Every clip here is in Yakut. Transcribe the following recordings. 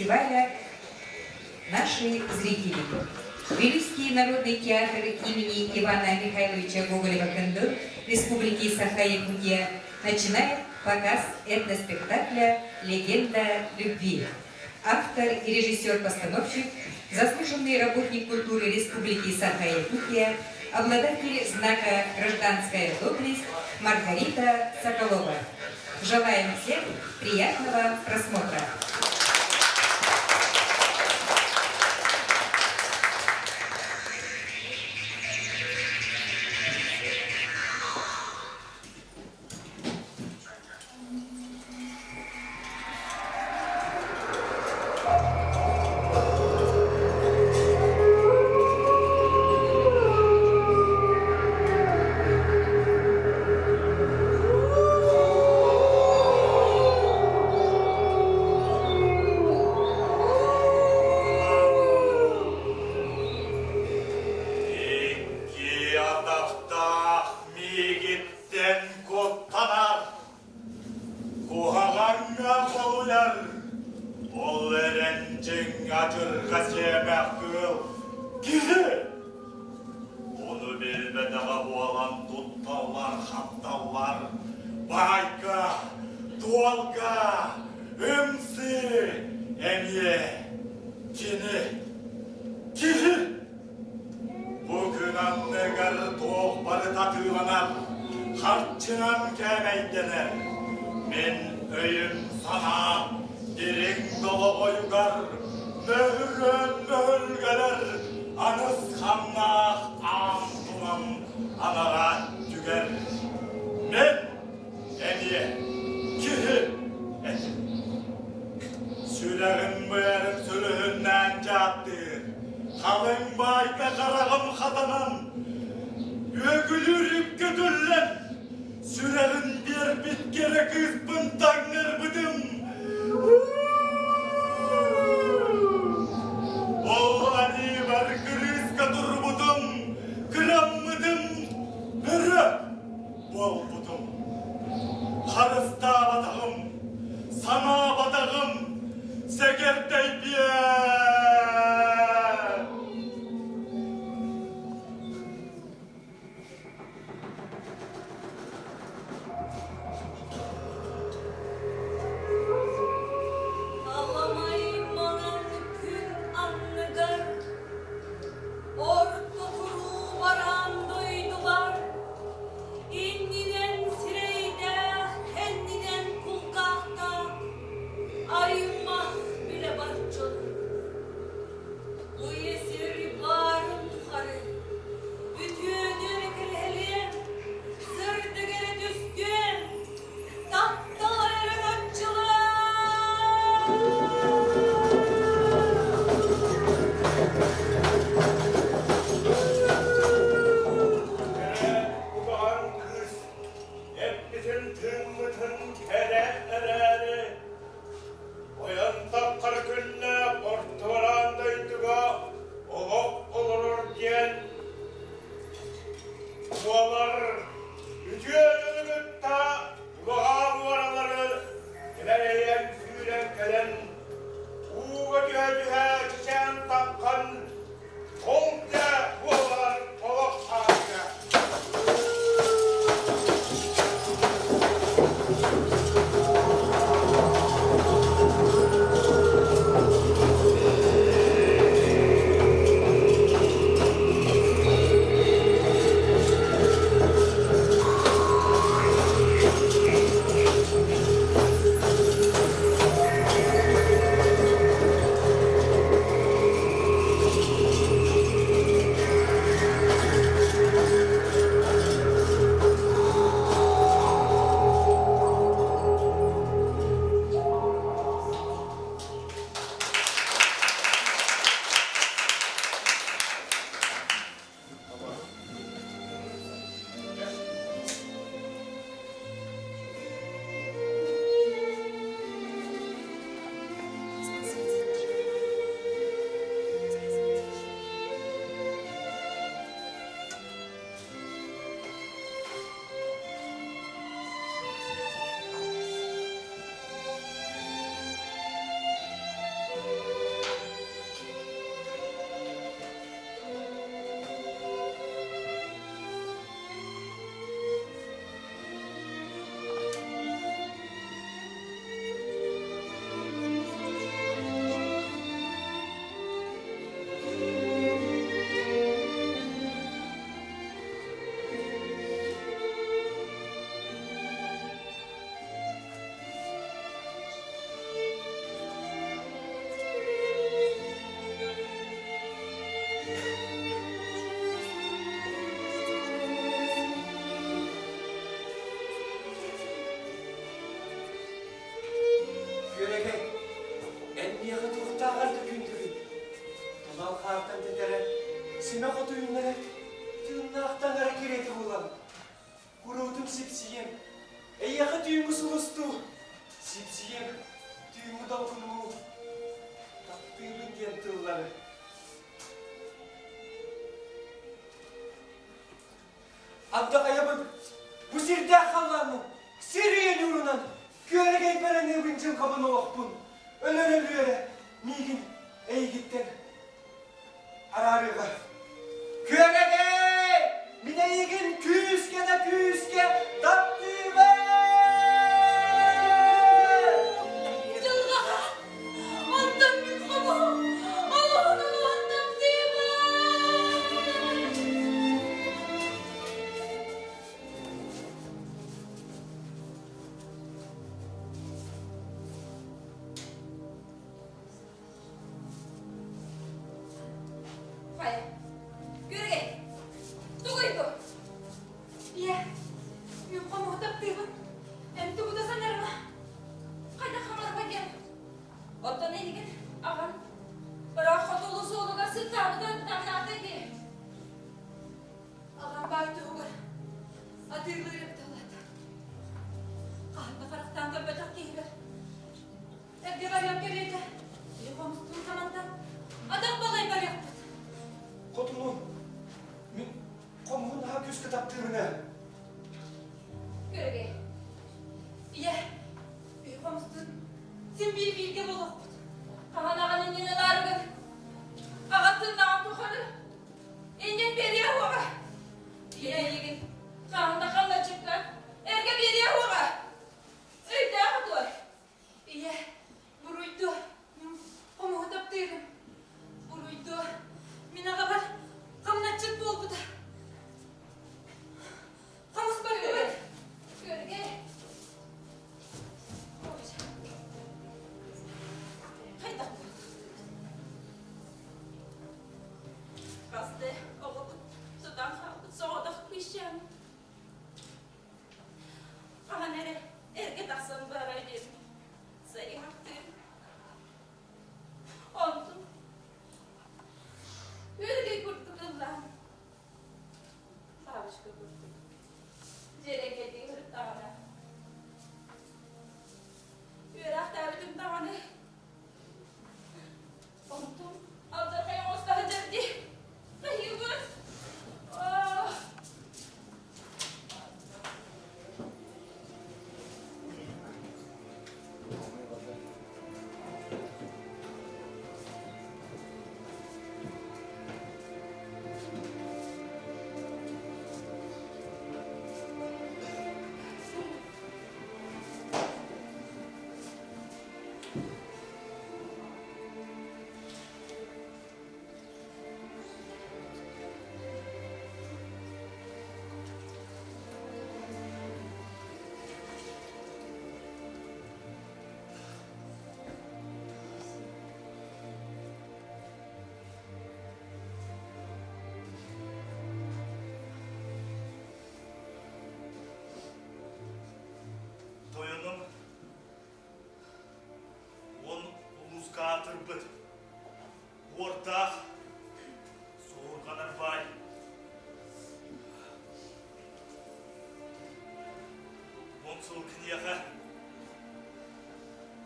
фестиваля наши зрители. Вилюйский народный театр имени Ивана Михайловича Гоголева-Кындыл Республики Саха-Якутия начинает показ этноспектакля «Легенда любви». Автор и режиссер-постановщик, заслуженный работник культуры Республики Саха-Якутия, обладатель знака «Гражданская доблесть» Маргарита Соколова. Желаем всем приятного просмотра! Икки атахтаах миигиттэн куттанар, куһаҕаҥҥа холуйар, ол эрэн дьиҥ адьырҕа сиэмэх кыыл киһи. Ону билбэтэҕэ буолан тутталлар-хапталлар, баайга, дуолга, ымсыы эмиэ кини киһи. Бу күн анныгар туох барыта атыыланар, харчынан кээмэйдэнэр. Мин өйүм-санаам дириҥ долоҕойугар мөһүрүөн мөһүлгэлэр анысханнаах аан туман анараа өттүгэр. Мин эмиэ киһи этим. Сүрэҕим быарым сүлүһүннээн дьааттыыр, халыҥ баайга хараҕым хатанан, үөгүлүүр үпкэ түллэн, сүрэҕин биэрбит кэрэ кыыспын таҥнарбытым. Ол аниыбар кырыыска турбутум, кыраммытым, өрө буолбутум. Харыстаабатаҕым, санаабатаҕым, сэгэрдэйбиэ! Аламай маҥан күн анныгар Орто туруу бараан дойдубар Иннинэн сирэйдээх, кэннинэн кулгаахтаах аймах билэ барбытым. миэхэ туохтааҕар да күндүгүн. Тунал хаартан тэтэрэ, симэх оту үүннэрэ, тыыннаах таҥара кириэтэ буолан, куруутун сипсийэн, эйиэхэ түүҥҥү сулустуу, сипсийэн, түүҥҥү долгунуу, таптыыбын диэн тыллары. Ардах айабын бу сирдээх халлаанын сир ийэ ньуурунан күөрэгэйбэр аныыбын дьылҕабын олохпун өлөр өлүөрэ миигин эйигиттэн араарыаҕа. Күөрэгэй! Мин эйигин күүскэ да күүскэ таптыыбын! Дьылҕаҕа онтон мин хомуһум олуһун олуһун таптыыбын! Хайа, көргэй, тугуй бу? Ийэ, мин хомуһу таптыыбын. Эн тугу да санарыма. Хайдах хамарба диэн. Оттон эйигин аҕам ыраах хоту суолугар сыттаабыта таҥнаата дии. Аҕам баай туһугар атыылыыр эбит алаата. Хаһан да харахтаан көрбөтөх киһибэр Эргэ барыам кэриэтэ, киһи хомустуу самантан атах балай барыахпыт. Хотуну, мин хомуһун наһаа күүскэ таптыырын ээ. Көрөгэй, ийэ, үй хомустуун син биир бииргэ буолуохпут. Хаһан аҕан иннин ылаарыгын, аҕа тыннаҕын тухары иннин биэриэ уоҕа. Ийэ эйигин хаһан да халлачыкка эргэ биэриэ уоҕа. Өйдөөх дуо? Ийэ, буруйдуо, мин хомуһу таптыырым. Буруйдуо, мин аҕабар хамначчыт буолбута. Хомус бардыбыт. Көргө. Хайдах Хасты оҕобут тутан хаалбыт соҕотох кыысчаан. Хаһан эрэ эргэ тахсан барар диэн сайыһахтыыр. Онтум үөргэй курдук ыллаан, бабочка курдук дьиэрэҥкэйдии сырыттаҕына, үөрэхтээбитим даҕаны Онтум алдьархай оҥосто сылдьар дии. Хайыыбын? Тойонум Уон улууска аатырбыт уордаах суурҕанар баай Уон сыл киниэхэ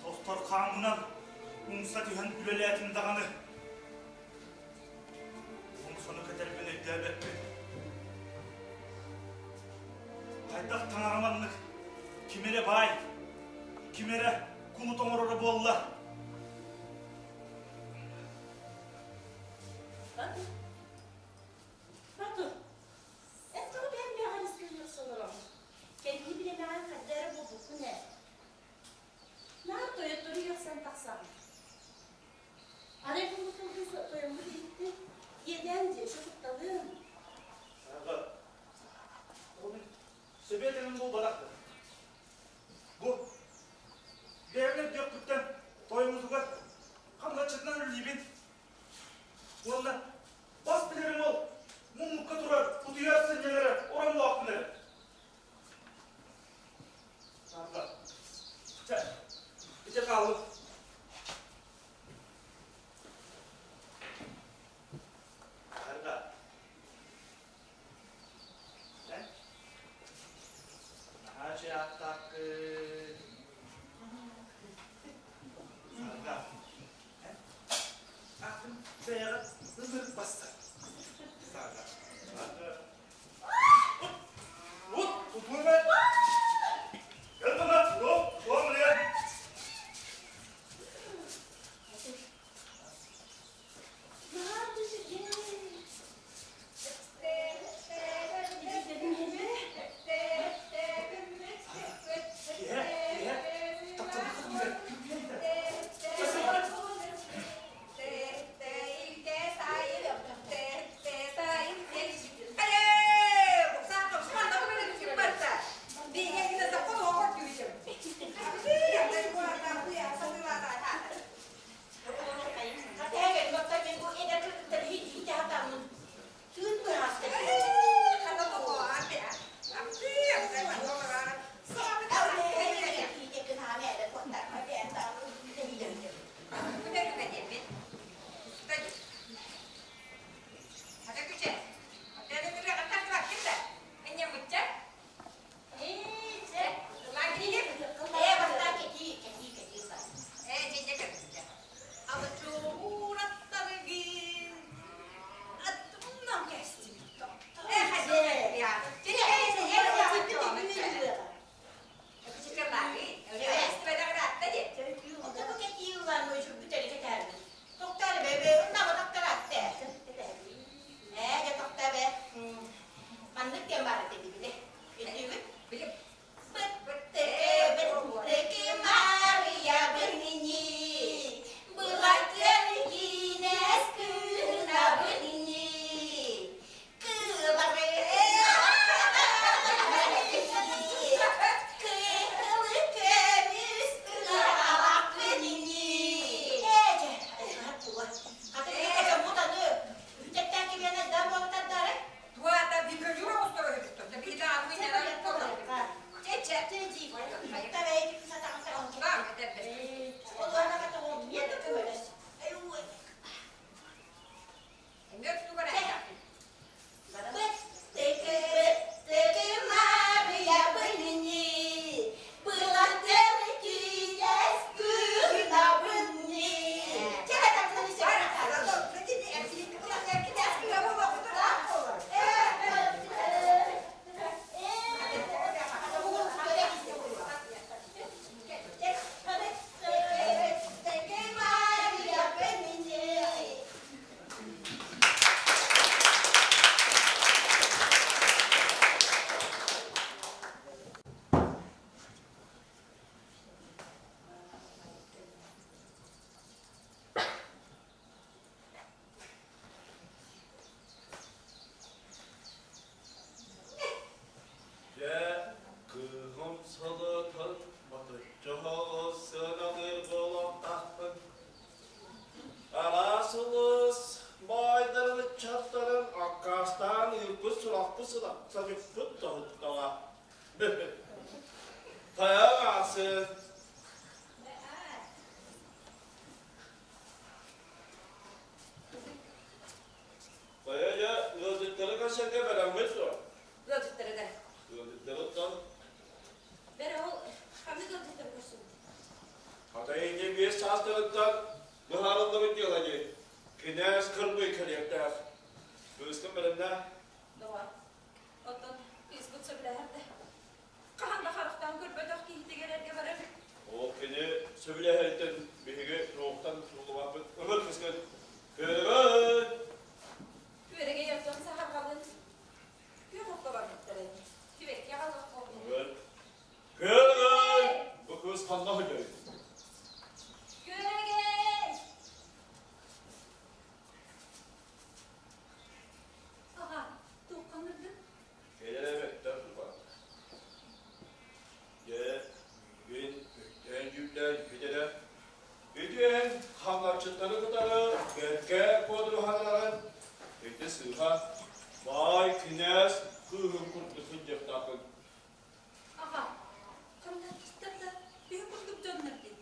тостор хаамынан умса түһэн үлэлээтим даҕаны умсаны кэтэрбин өйдөөбөппүн. Хайдах таҥара маннык ким эрэ баай, ким эрэ кулут оҥороро буолла? Батыр, Батыр, эн тоҕо бэйэм бэйэҕэр искэһиэх солороҕун? Кэлиҥҥи бириэмэҕэ хайда эрэ буолбуккун ээ. Наар тойоттору үөхсэн тахсаҕын. Арай бу кыыс тойоммут иһиттин, иэдээн дьиэшэ кутталыын. Аҕа, Сэбиэтинэн буолбатах да. Бу бэйэбин өйдүөхпүттэн ааттааххын. Сарга. Атын бэйэҕэ ынырык бассар. Сарга. Сарга. Ут, тутума. Кэл бана, туох, туох Дьэ, кыыһым сылытын ботуччу сыаналыыр буолуохтаахпын. Араас улуус баайдарын ыччаттарын аккаастаан ыыппыт сурахпыт садьыппыт тоһуттаҕа. Хайа аасы Хайа дьэ, ыалдьыттары көрсөргө бэлэммит дуо? Ыалдьыттары да. Ыалдьыттарыттан Бэрэ ол ханнык ыалдьыттары көрсүбүт? Хата инньэ биэс саастарыттан быһаарыллыбыт дьыала дии. Кинээс кырбый кэлиэхтээх. Кыыскын бэлэмнээ. Доҕор, оттон кыыспыт сөбүлэһэр да. Хаһан да харахтаан көрбөтөх киһитигэр эргэ барар. Ол кини сөбүлэһэриттэн биһиги туохтан тутуллубаппыт. Ымыр кыскын. Көрөбүн! Күөрэгэй оттон саһарҕалын күөх окко барбыттар ини. Сибэкки аҕалыах буолбут. Көрөбүн! Көрөбүн! Бу кыыс ханна сылдьарый? Күөрэгэй! Аҕа, туохханыргын? Кэлэр эбэттэр туха. Дьэ, миигин өйдөөн-дьүүллээн бүтэрэ. Үтүөн хамначчыттары кытары бэркэ куодуруһаннаран, ити сыыһа, баай кинээс кыыһын курдук сылдьыахтааххын. Аҕа, хамначчыттар да биһи курдук дьоннор дии.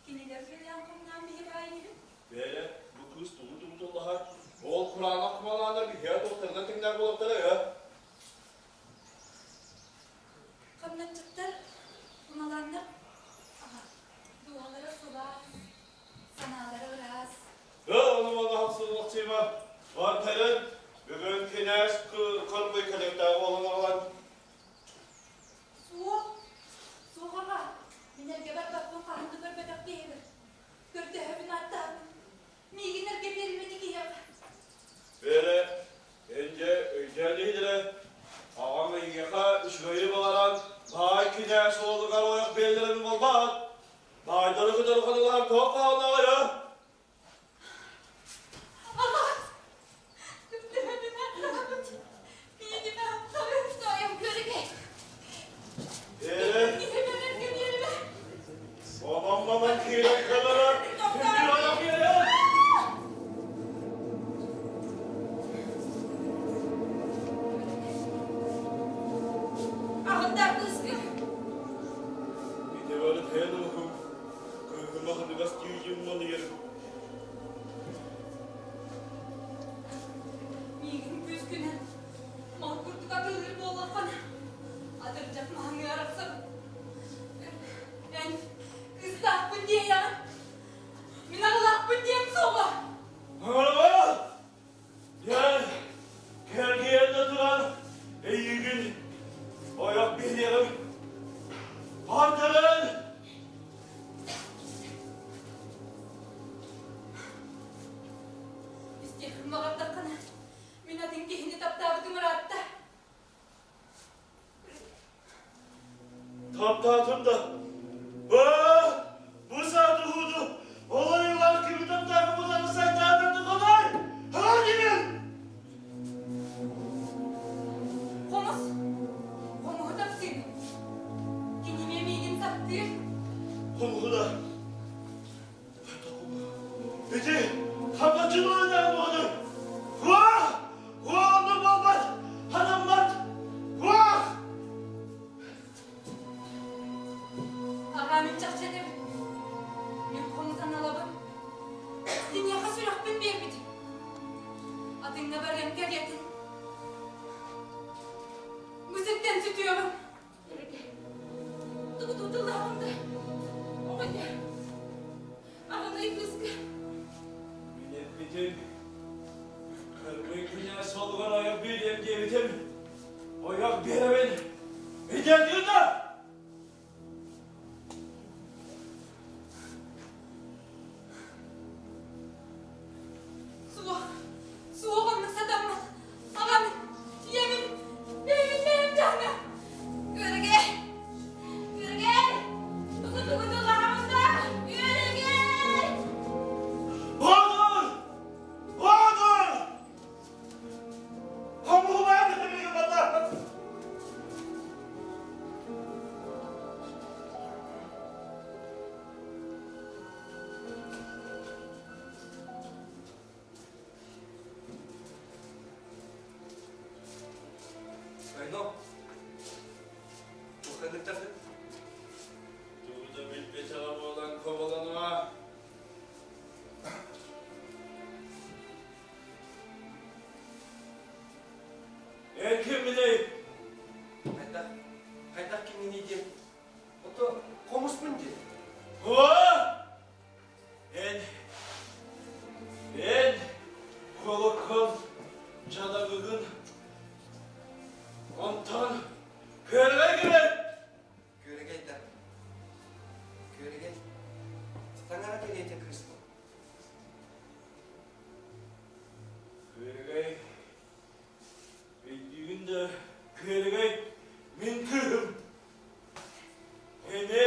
Кинилэр үлэлээн хамнаан биһи баай инибит. Бэйэ, бу кыыс тугу тугу Ол кураанах кумалаанар биһиэ туохтарынан тэҥнээх буолуохтара ээ. Хамначчыттар. Бартарын бүгүн кинээс кырбый кэлиэхтээх буолан аҕалан. Суох, суох аҕа, мин эргэ барбаппын хаһан да көрбөтөх киһибин. Көрдөһөбүн ааттаһабын. Миигин эргэ биэримэти киһиэхэ. Бээрэ, эн дьэ өйдөөн иһитэрэ, аҕаҥ эйиэхэ үчүгэйи баҕаран, баай кинээс уолугар ойох биэллэрин буолбат. Баайдары кытары хатылаһар туох хааллаҕайа? Мамаммаман киирэн кэлэрэ, күндү айах иэйэр! Аҕындар кыыска. Ити бары тэн уһун, кыыһыма хыныгас тиийим маныйар. Миигин күүскүнэн мал курдук атыылыыр буоллаххына, атырдьах маһыҥы арахсабын. Эн кыыстаахпын диэйэҕин, мин аҕалаахпын диэм суоҕа. Аҕалаҕа! Кэл, кэлгиэн да туран, эйигин ойох биһиэҕим. Бардарын! Истиэххин баҕардаххына, мин атын киһини таптаабытым ыраатта. Таптаатым да, аа, бу сааты хууду, ол айылаах кими таптаабы бутаны сайтаатым хоной! Haa димин! Хомус, хомуһу таптыыбын. Кинини миигин таптыыр. Хомуһу да Ити хапаччылыынан буолар. Уах! Уолу буолбат, хатаммат! Уах! Аҕам чахчы этэбин. Мин хомутан ылабын. Киниэхэ сүрэхпин биэрбитим. Атыҥҥа барыам кэриэтин. Бу сиртэн сүтүөҕүм. Тугу тутуллаҕым да, оҕонньор, аҕынай кыыска. Мин эппитим, кырбый күнэ солугар ойох биэриэм диэбитим, ойох биэрэбин, итиэтин да! Суох, суох оннук сатаммат. Аҕам, ийэбин, бэйэбин бэйэм дьаһана. Үөрэгэй, үөрэгэй, тугу-тугу тыллаһабын да, үөрэгэй! Боотур! Боотур! Хомуһубаан билигин бата! Айно, тухханныктахы? Тугу да билбэтэҕэ буолан хоболонума. Эн кимминий? Хайдах, хайдах кимминий диэн Ото хомуспун дии. О! Эн, эн холокон дьадаҥыгын онтон күөрэгэй кэлэр. Күөрэгэй да. Күөрэгэй. Таҥара кэриэтэ кыыспын. Күөрэгэй Өйдүүгүн да, күөрэгэй мин кыыһым. Кини,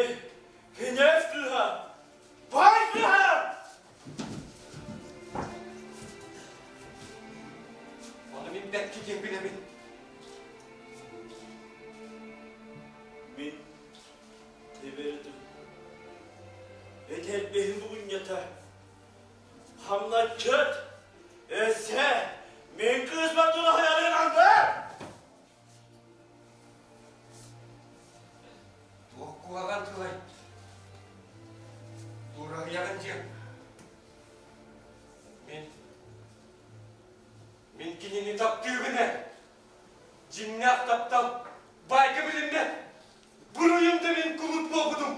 кинээс кыыһа, баай кыыһа! Ону мин бэркэ диэн билэбин. Мин тэбэрдим. Этэрбэһим бугунньата Хамначчыт! Өссө мин кыыспар тулаһыйарын албы! Туох куһаҕан тылай? Тураһыйаҕын диэн. Мин мин кинини таптыыбын ээ. Дьиҥнээх таптал баайга билиммэт. Буруйум да мин кулут буолбутум.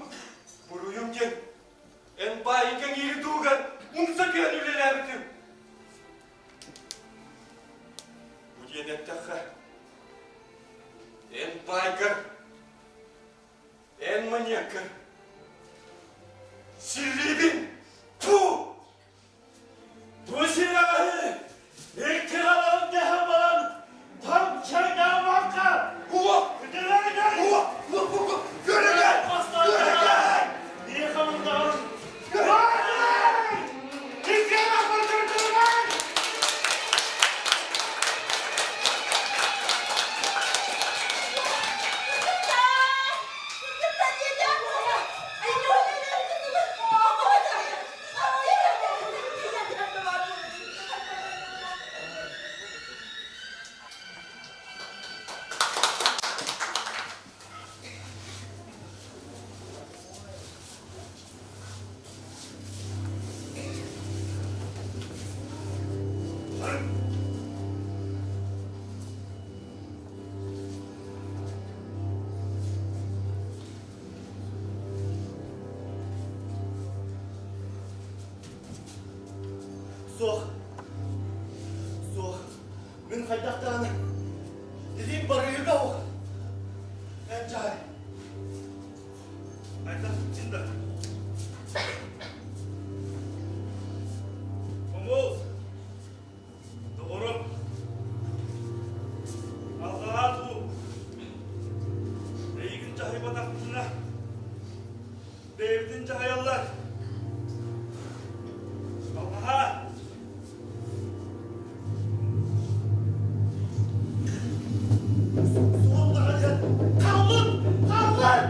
Буруйум диэн Эн баайыҥ кэҥиири туһугар умса түһэн үлэлээбитим. Барыҥ! Суох. Суох. Мин хайдах даҕаны илиим барыыга ол. Эн дьаһай. Хайдах синда. Хомус. Доҕорум. Алҕаһаа дуу. Эйигин дьаһайбатахпына бэйэбитин дьаһайаллар. Алҕаһаа. Хааллын! Хааллын!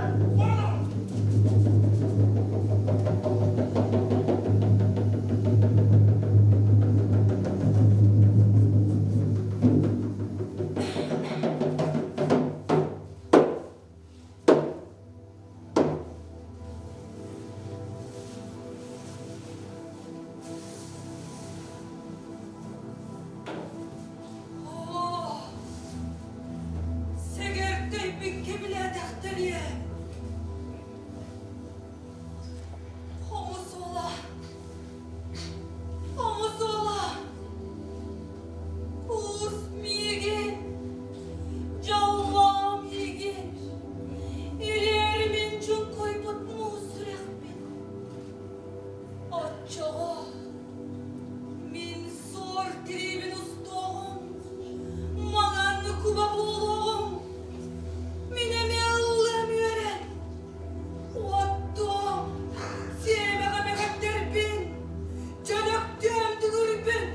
Оо, сэгэрдэйбиккэ билээтэхтэриэ. Хомус уола, хомус уола, куус миигин, дьоллоо миигин, ириэри мин чуҥкуйбут муус сүрэхпин. Оччоҕо мин суор тириибин устуоҕум, маҥан куба буолуоҕум, мин эмиэ ыллыам үөрэн, оттуом, сиэмэҕэ мэҥэттэрбин, дьөлөктүөм дүҥүрбүн,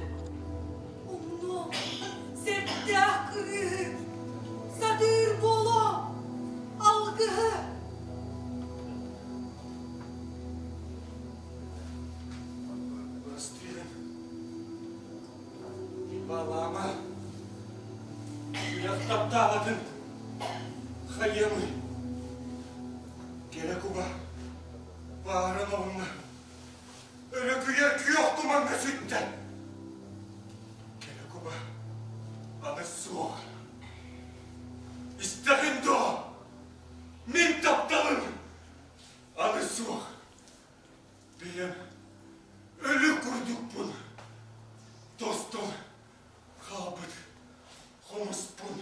умнуом сэттээх кырыыһы, сатыыр буолуом алгыһы. Бырастыырым. Балаама. Сүрэх таптаабатын. Хайыамый. Кэрэ куба. Баарын оҕуҥна. Өрөкүйэр күөх тумаҥҥа сүттэ. Кэрэ куба. Аны суох. Истэҕин дуо? Мин тапталым. Аны суох. Бэйэм өлүк курдукпун. Тостон хаалбыт хомуспун.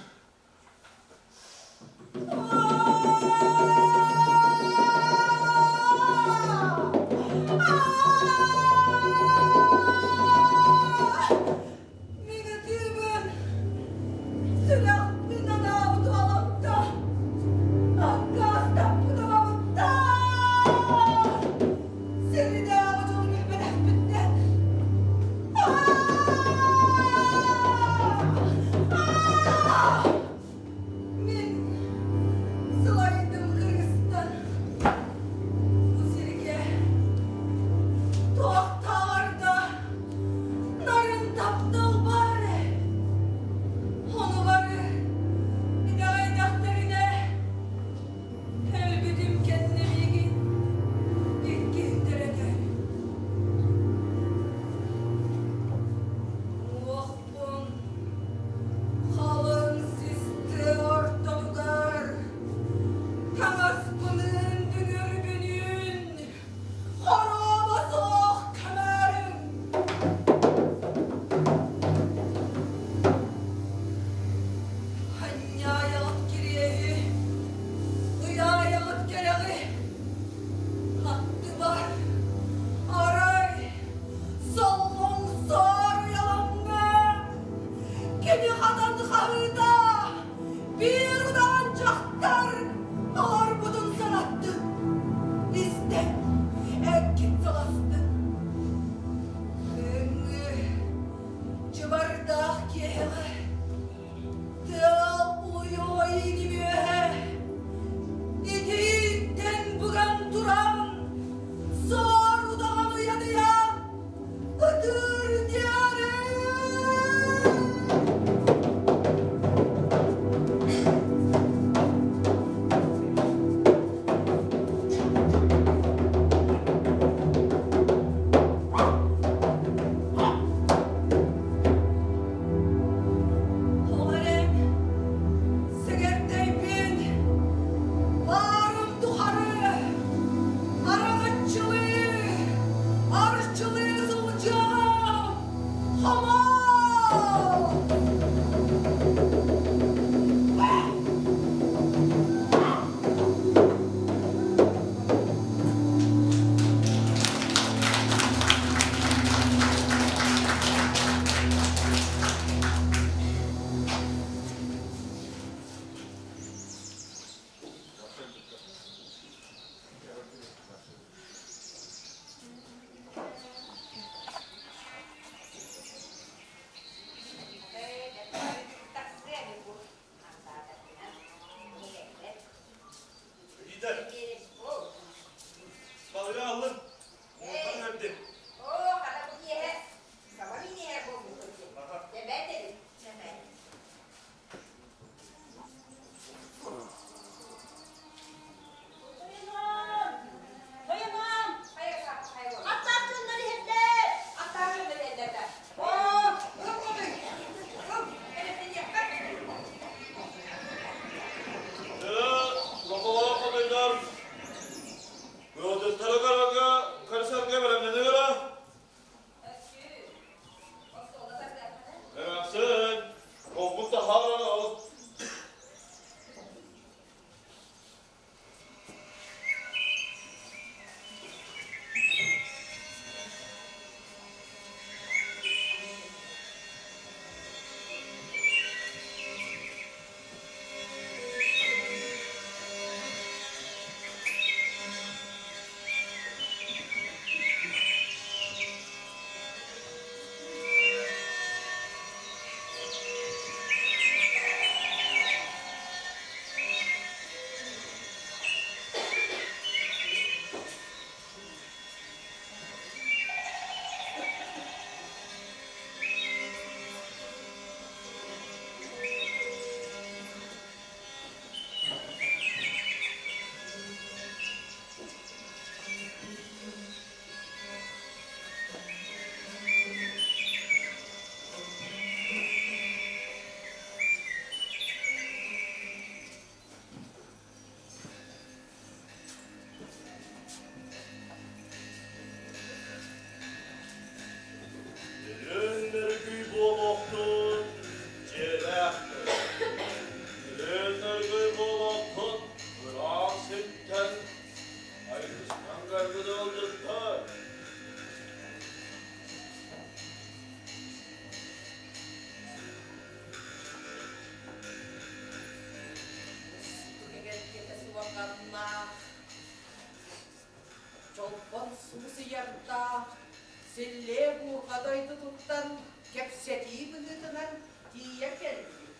Силлиэ буурҕа дойдутуттан кэпсэтии быһыытынан тиийэ кэлбит.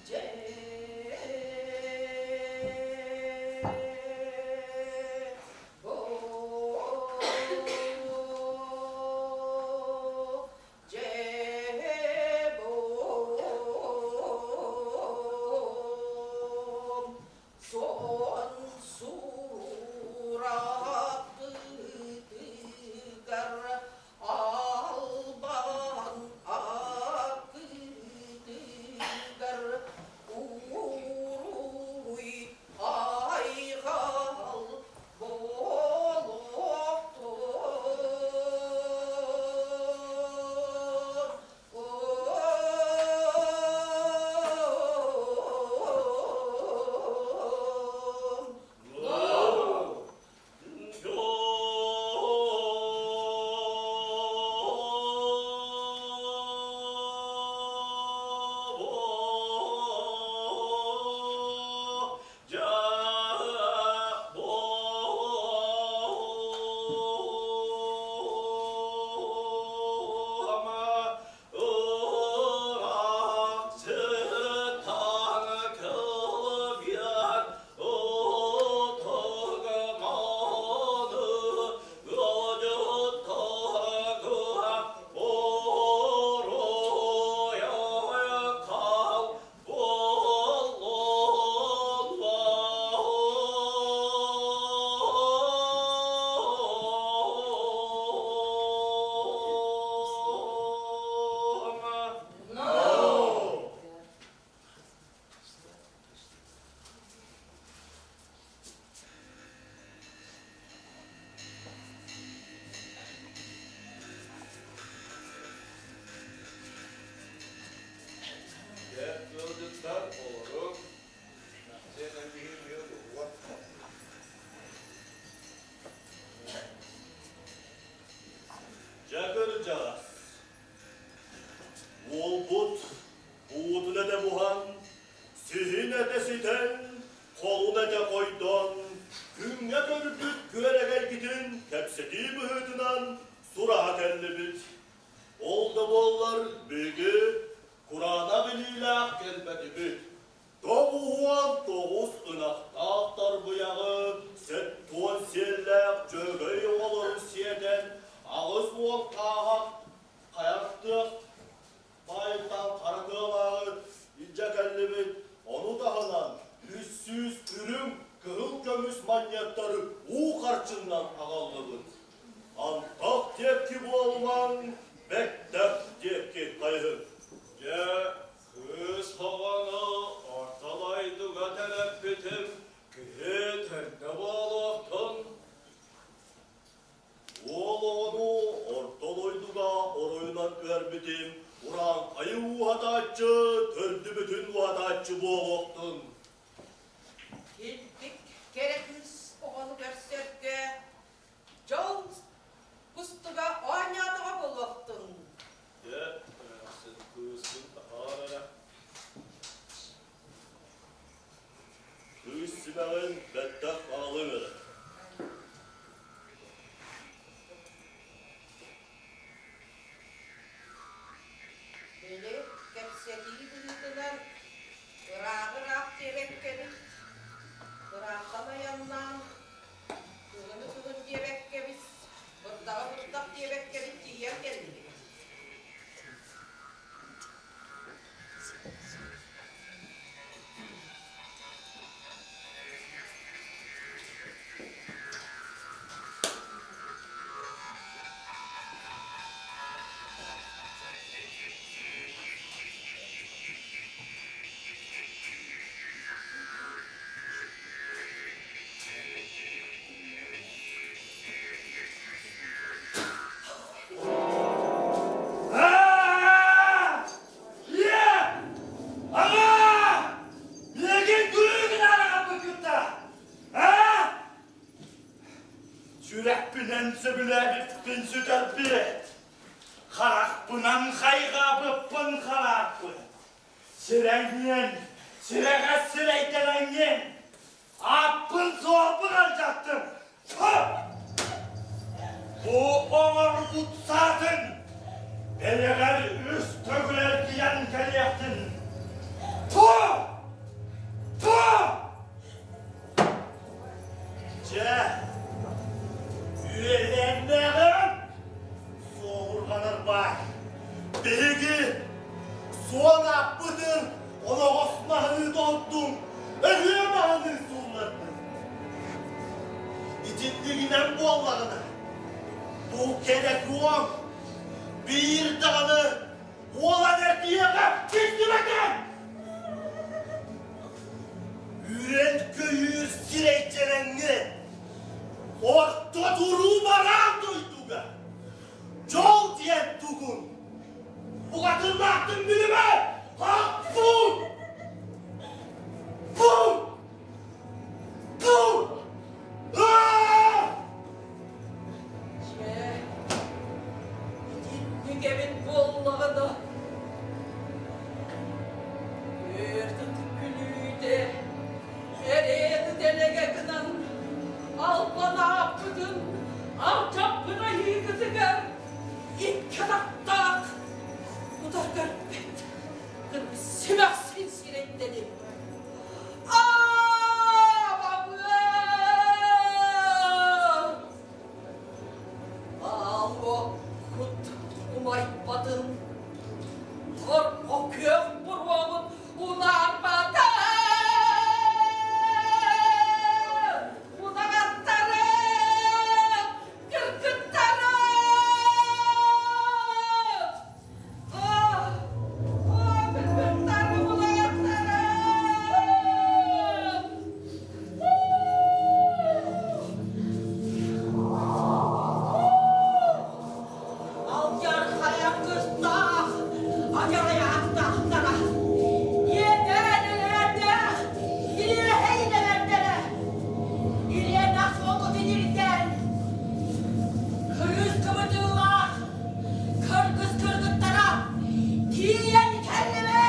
Дьэ Сон суратытыгар албан атытыгар уруй айхал буолуохтун. Ыалдьыттар олоруҥ, сиэнэн киһи эмиэ уһугар. Дьэ кырдьаҕас, уолбут уутун этэ буһан, сиһин этэ ситэн, холун этэ хойдон, күҥҥэ көрбүт күөрэгэйгитин кэпсэтии быһыытынан сураһа кэллибит. Ол да буоллар биһиги кураанах илиилээх кэлбэтибит. 99 ынахтаах тарбыйаҕы 70 сиэллээх дьөһөгөй оҕолорун сиэтэн 80 хааһах хайахтыах баайтан хара тыалааҕы илдьэ кэллибит. Ону таһынан 300 үрүҥ кыһыл көмүс манньыаттары уу харчыннан аҕаллыбыт. Антах диэки буолумаҥ, бэттэх диэки хайыһыҥ. Дьэ, кыыс оҕону орто дойдуга төрөппүтүм, киһи төрдө буолуохтун. Уол оҕону орто дойдуга оройунан түһэрбитим, урааҥхайы ууһатааччы, төрдүбүтүн уһатааччы буолуохтун. Килбик кэрэ кыыс оҕону көрсөргө Дьол кустуга оонньоотоҕо буолуохтун. Дьэ, эмээхсин кыыскын таһаар эрэ. Кыыс симэҕин бэттэх аҕалыҥ эрэ. Били кэпсэтии быһыытынан ырааҕы-ыраах диэбэккэбит, ыраахтан айаннаан Кыһыны кыһын диэбэккэбит, бырдаҕы бырдах диэбэккэбит тиийэн кэллибит. Сүрэхпинэн сөбүлээбиппин сүтэрбит, харахпынан хайҕаабыппын харааппыт, сирэҥҥин, сирэҕэс сирэйдэнэҥҥин Ааппын-суолбун алдьаттым! Бу оҥорбут саатын бэйэҕэр үс төгүл эргийэн кэлиэхтин. Ту! Ту! Дьэ, үөлээннээҕим суоһурҕанар баай. Биһиги суон ааппытын оноҕос маһыныы тоһуттуҥ, өһүө маһыныы сууннардыҥ. Итиннигинэн буоллаҕына, бу кэрэ куоҥ биир даҕаны уолан эргийэҕэ киирсибэтин! Үөн-көйүүр сирэйдэнэҥҥин орто туруу бараан дойдуга дьол диэн тугун букатыннаахтын билимэ! Хаппуун! Пуун! Пуун! Аа! Дьэ, итинник эбит буоллаҕына, Үөртүт күлүүтэ, эрээн дэлэгэ гынан, албан ааппытын алдьаппыт айыыгытыгар икки атахтаах утар көрбөт симэхсин сирэйдэним. Аал-уоккут умайбатын, торҕо күөх буруобут унаарбатын! Удаҕаттарым, кыргыттарым! Оо, оо, кыргыттарым, удаҕаттарым! Алдьархайа кыстаах, адьарайаахтаахтара, иэдээн-элээрдээх, илиэһэй-идэлэрдэрэ, ириэнэх суолгутун ирдээн, кырыыс кыбытыылаах кыргыс кыргыттара тиийэн кэллилэр!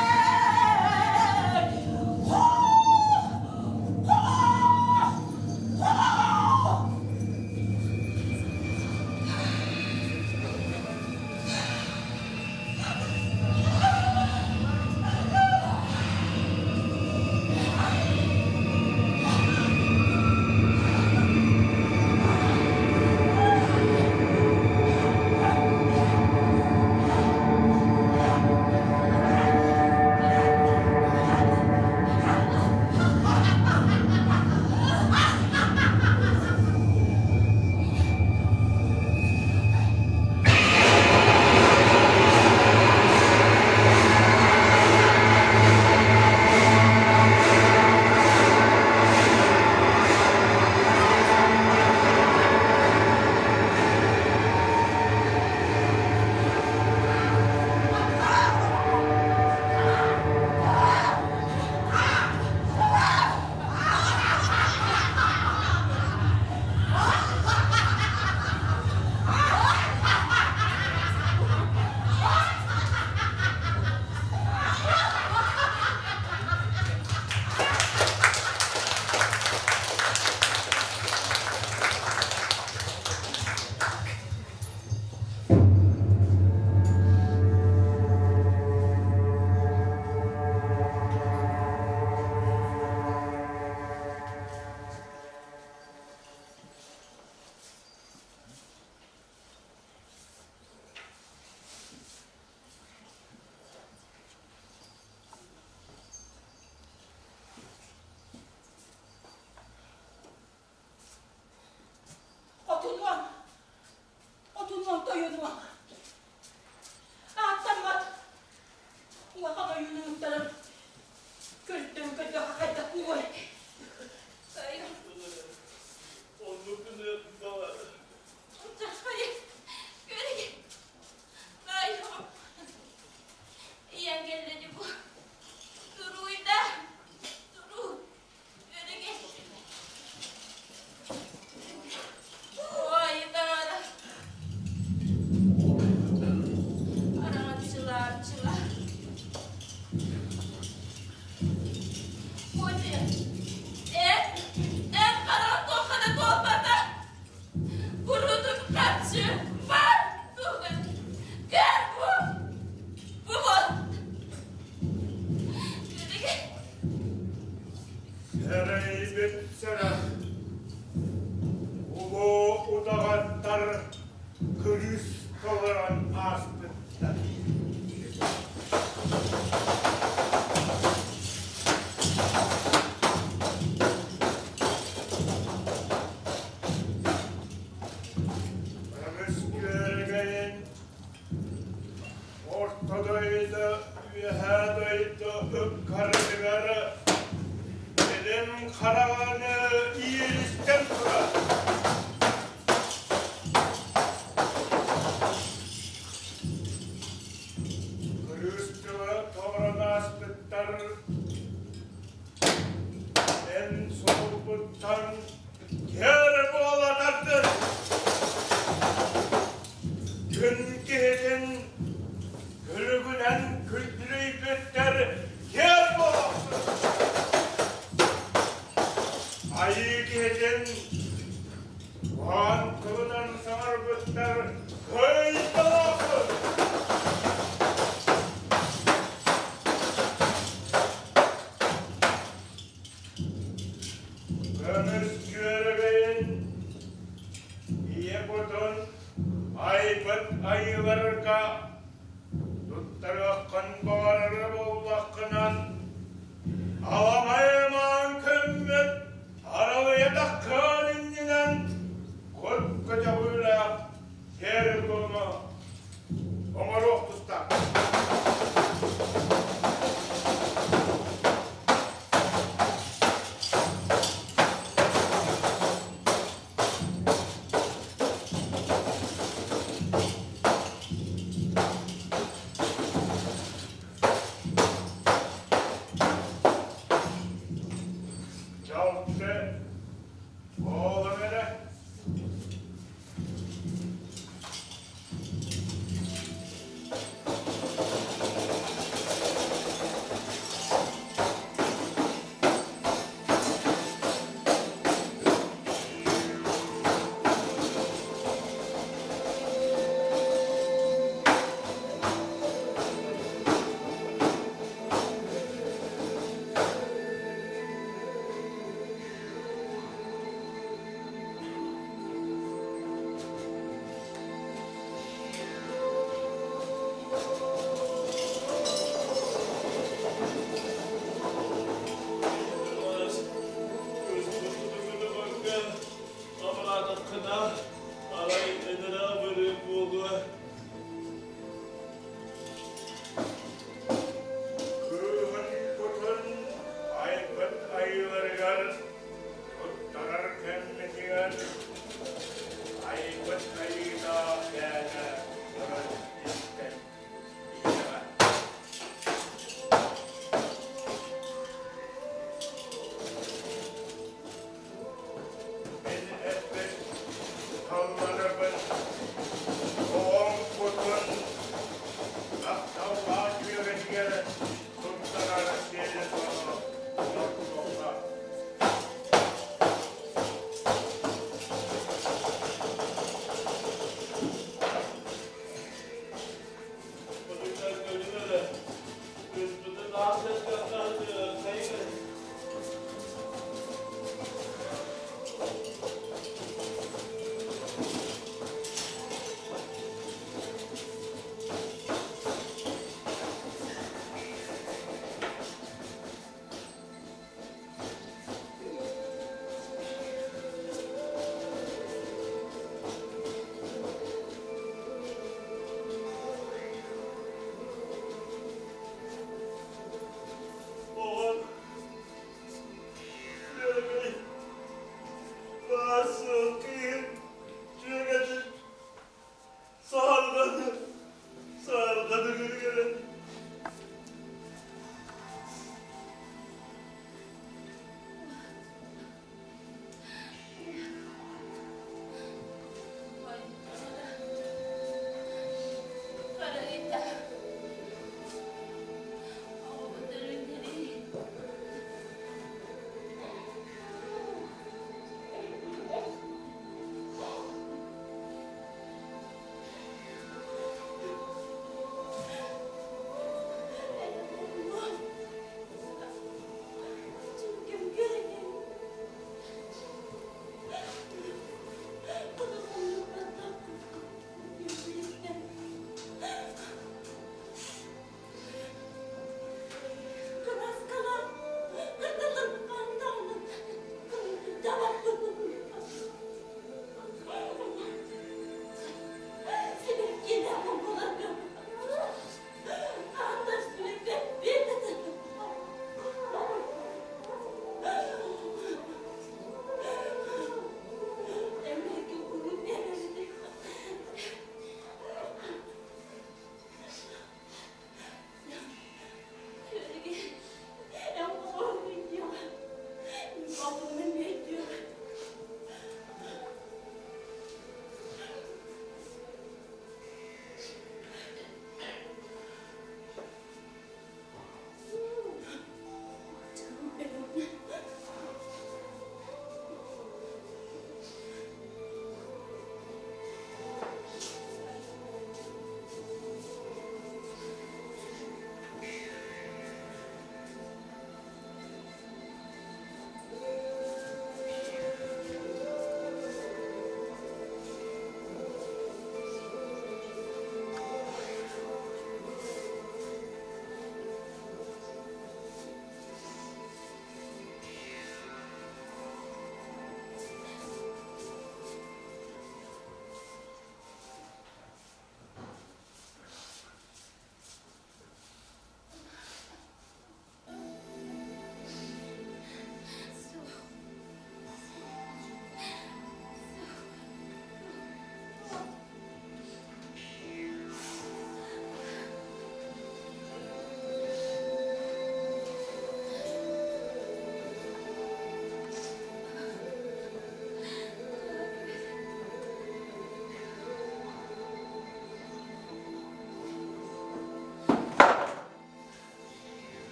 Отунуом, отунуом, тойонуом. Ааттаммат улахан ойууну ыттаран көрдөөн көрдөххө хайдах буолуой? Тайым. Оннук гыныахталар. Тайым. Ийэм кэллэ дии бу. Туруйда. Туру. Өрүгэ. Ой, Таара. олорон ааспыттар. Көмүс күөрэгэйин Орто дойду, Үөһээ дойду ыккардыгар илин хараҕаны иилистэн турар. Кырыыс тыла толорон ааспыттар эн суолбуттан кэр буола тардын. Күн киһитин күлүгүнэн күллүрүйбүттэр киэр буолуохтун. Айыы киһитин уһаан тылынан саҥарбыттар кыайталааххын. Көмүс күөрэгэйин ийэ кутун айбыт айыыларга туттарыаххын баҕарар буоллаххынан, аламай-амаан көммүт аралыйатаххын иннинэн кут көтөҕүүлээх сиэри-туому оҥоруох тустаах.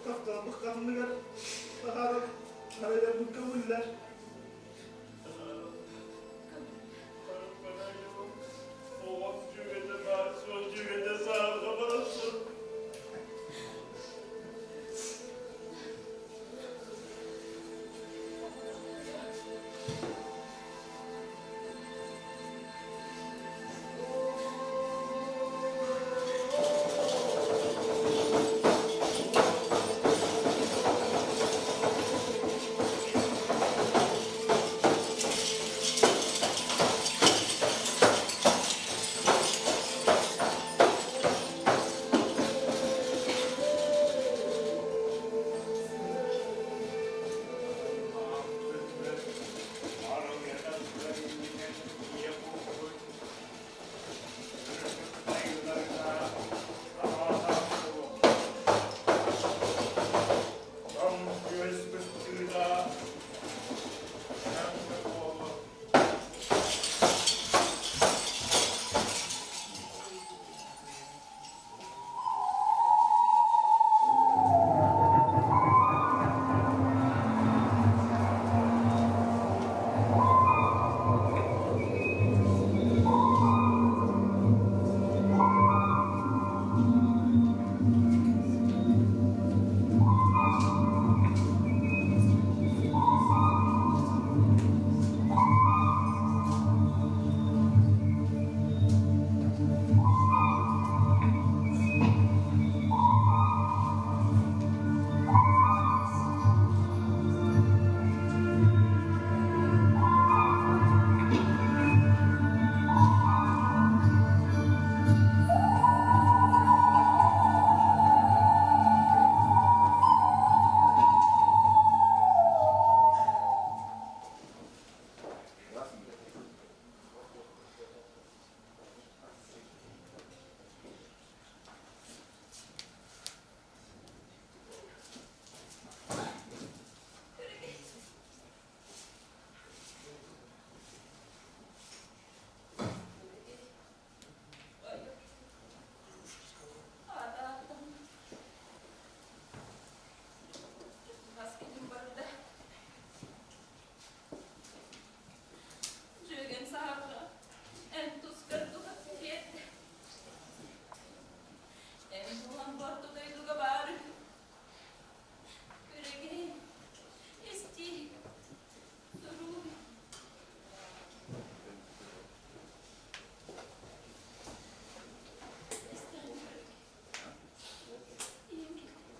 Тапталбыт хатыныгар таһааран харайарбыт көҥүллэр. Оҕом дьүөгэтэ баар суол дьүөгэтэ саарга барахсан. Дьүөгэм саһарҕа, эн тускар туһах тириэрдэ. Эн буолан орто дойдуга баар үһү. Күрэгэй, истиий, туруй. Истэҕин күрэгэй. Ийэм кэллэ.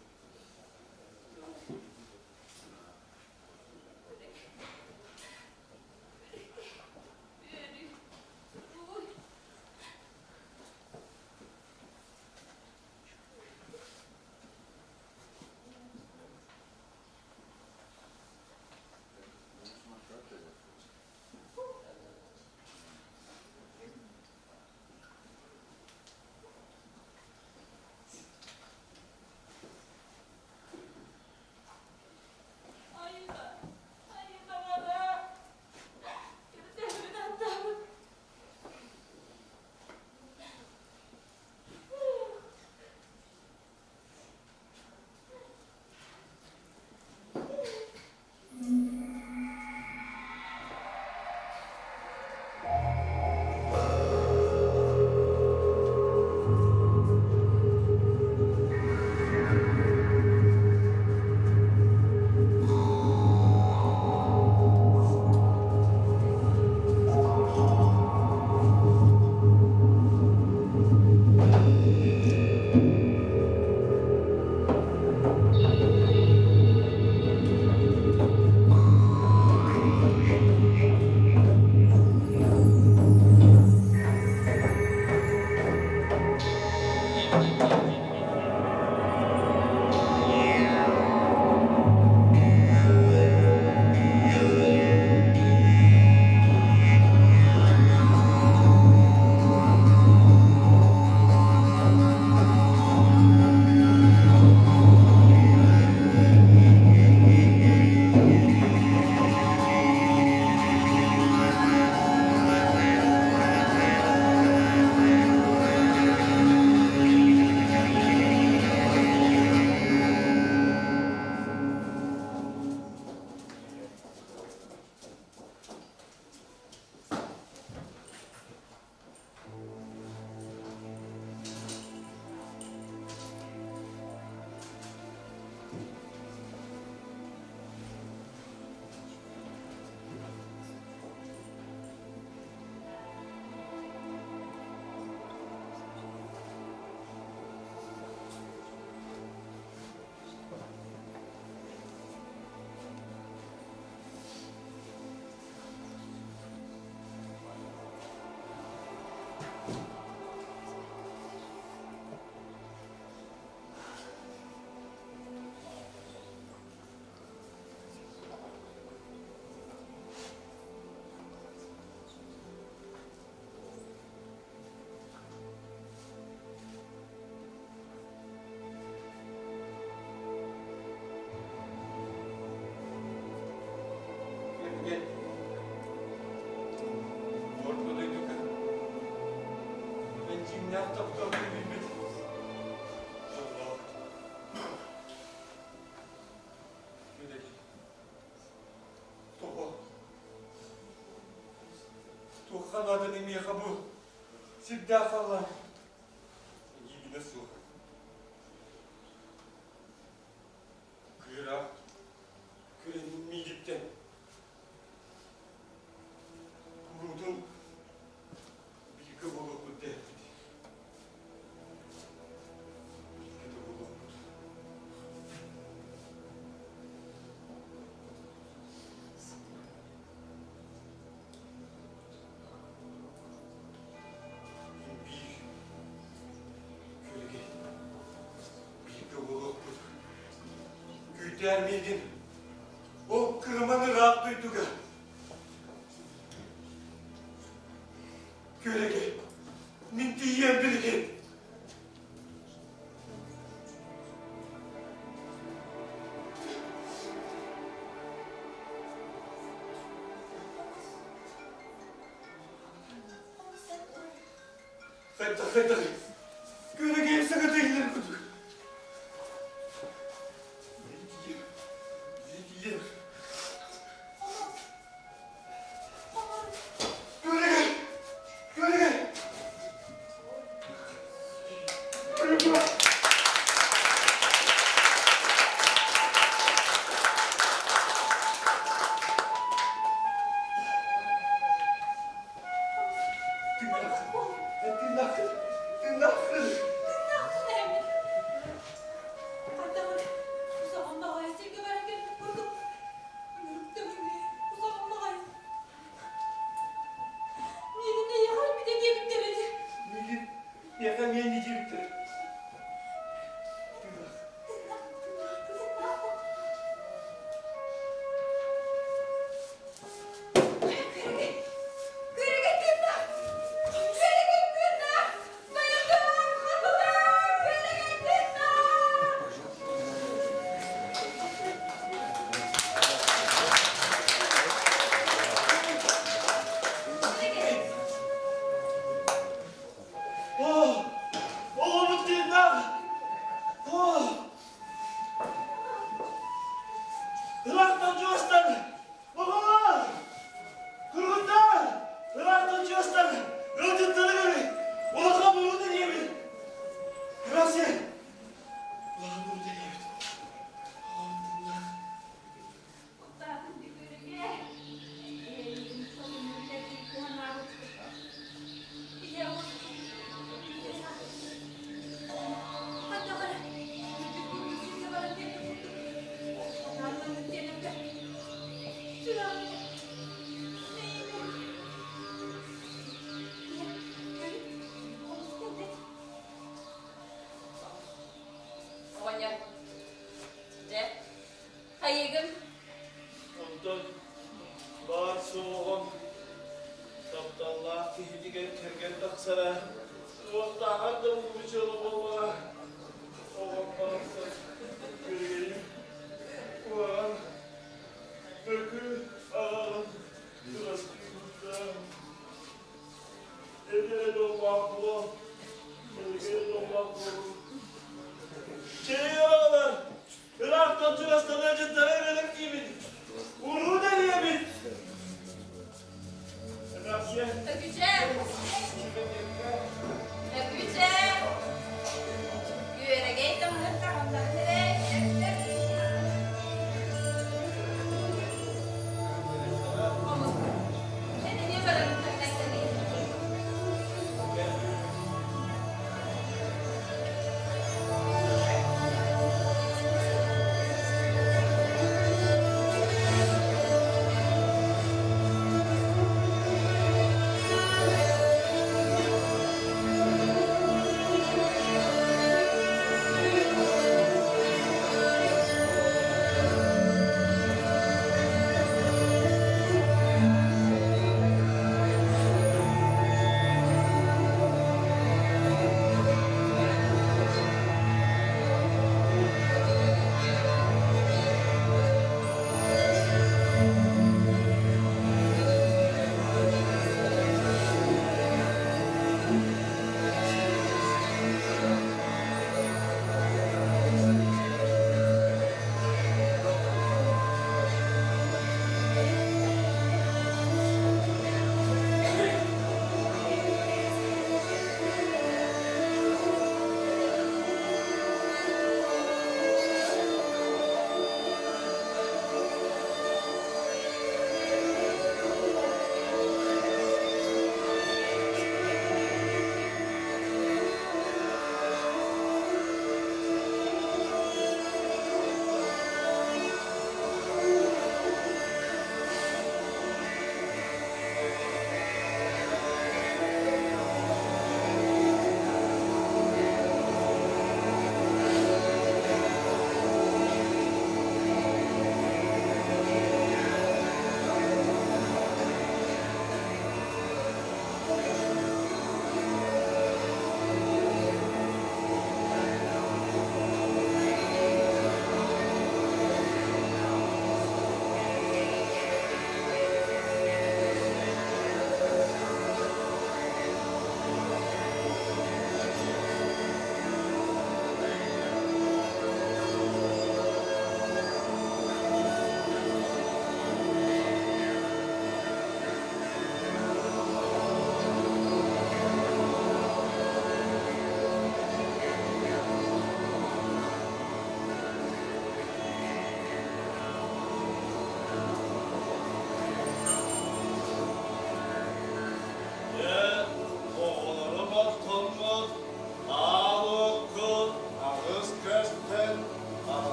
нааданы миэхэ бу сирдээх халлаан эйиигинэ суох. Кыыраах күрэнин миигиттэн куруутун бииргэ буолуохпут дэһэрбит. Бииргэ да буолуохпут. Мин биир күөлэгэй бииргэ буолуохпут. Күүтээн миигин ол кырыман ыраах дойдуга Күөлэгэй, мин тиийиэм билигин. Хайдах, хайдах, күөлэгэй саҥата иһиллэр курдук. Тиийиэм, тиийиэм. Күөлэгэй! Күөлэгэй! Тыыннаах! Тыыннаах! Тыыннаахпын эммит. Хайдах усаҕан баҕайы сиргэ баран кэлбит курдук. Ынырык тымныы, усаҕан баҕайы. Миигин эйиэхэ өлбүтэ диэбиттэр ини. Миигин миэхэ эмиэ ини диэбиттэр. Тыыннаах. Тыыннаах, тыыннаах, тыыннаах. Күрүгэй, күрүгэй тыыннаах! Күрүгэй тыыннаах! Тойотум, хотунум, күрүгэй тыыннаах! Күрүгэй! Оо, оҕобут тыыннаах! Оо! Ыраахтан чугастан Оҕолор! Кыргыттар! Ыраахтан чугастан ыалдьыттарыгар улахан буруйу диэбит. Грация! Улахан буруйу диэбит. Оҕом тыыннаах. Куттаатын бүгүрүгэ. Эйигин сонуннун кэлбит санаабыт. Ийэ Хайдах эрэ үрдүк курдук сиргэ баран кэлбит курдук. Санаан маннык диэнэргэ сүрэҕим мэйиим Ийэ, көрүт, олус кэлбит. Оҕонньор, дьэ, хайыгын? Онтон баар суоҕум тапталлаах киһитигэр кэргэн тахсара туохтааҕар да улуу дьыала буоллаҕа. Оҕом барахсан күрүгэйим куһаҕан мөкү аҕаҕын бырастыы Эдэрэ дьоллоох буол, эдэрэ дьоллоох буолун. Чэй оҕолор, ыраахтан чугастан ыалдьыттары ырыным диибит. Уруу тэрийэбит. Эмээхсиэн. Өкүчэ! Өкүчэ!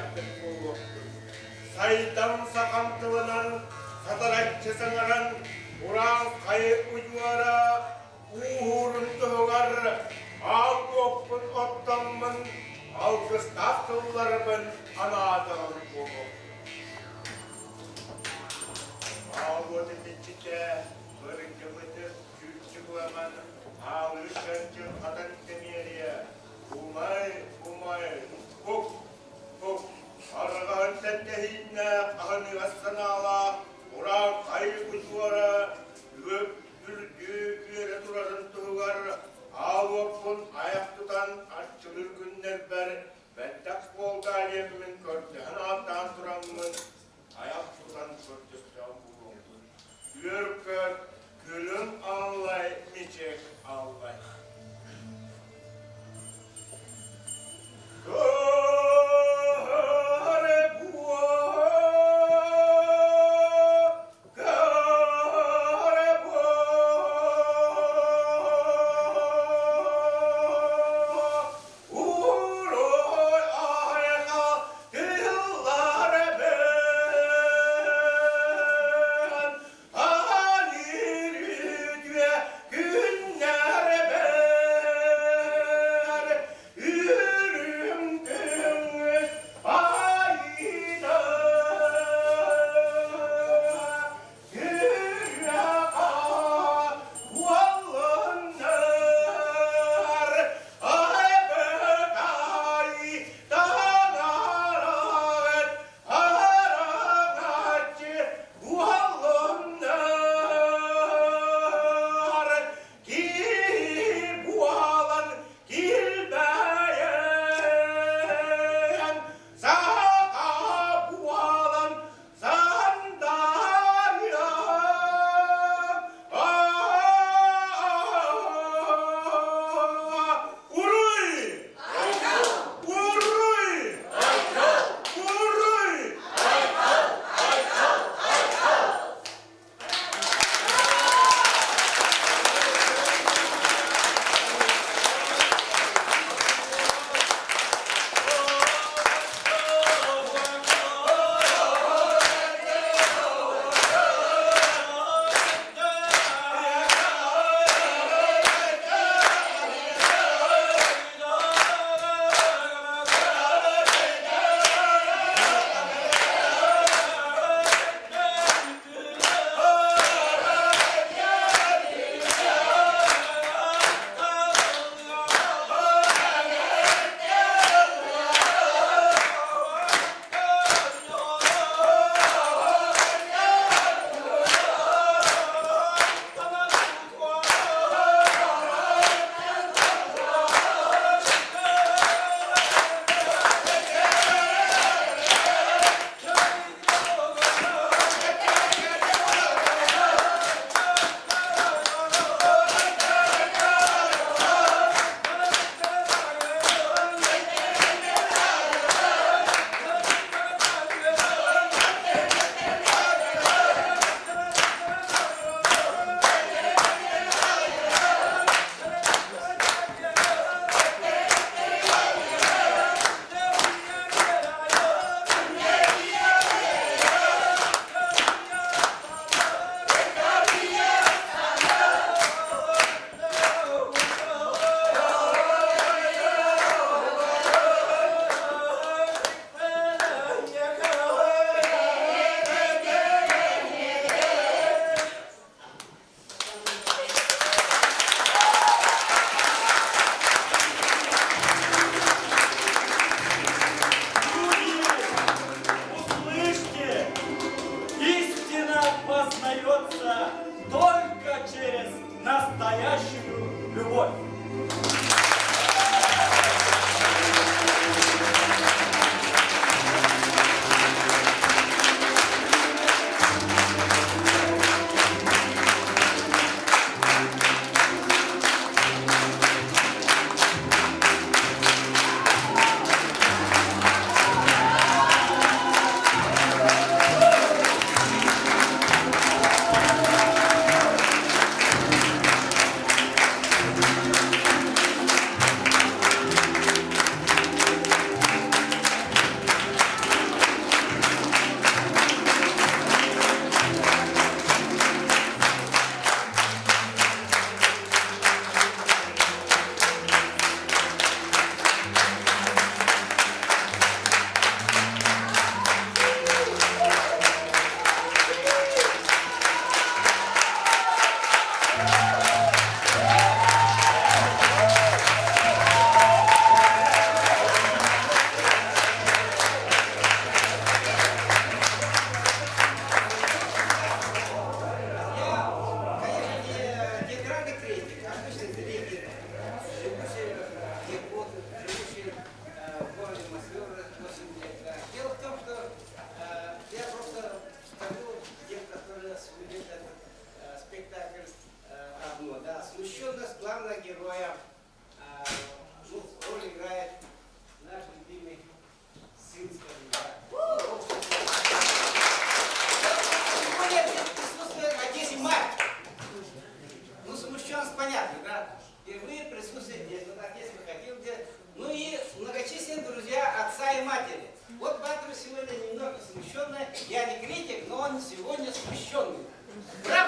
сүрэхпит буолуохтун. Сайдам сахам тылынан сатараччы саҥаран, урааҥхай удьуора ууһуурун туһугар аал уоппун оттоммун, алгыстаах тылларбын анаатаҕым буолуохтун. Аал уот итиччитэ бырдьыбытын сүүрчүк ламан аалыы чанчын хатан тэмиэрийэ умай, умай, кук, кук, арҕаһын тэттэһииннээх аһыныгас санаалаах урааҥхай удьуора үөп үрдүү үөрэ турарын туһугар аал уоппун айах тутан арчылыыр күннэрбэр бэттэх буолга диэммин көрдөһөн ааттаан тураммын айах тутан көрдөстөҕүм буолуохтун. Үөр-көт, күлүм аллай, мичик аллай. Көһөрө буо, көһөрө буо, Уруй айха тыллар бэн, Алир үтүө күннэр бэр, Үрүҥ көмүс айда. Саха буолан Сандарья! Уруй! Уруй! Уруй! Услышьте, истина познается только через настоящую любовь. ылла.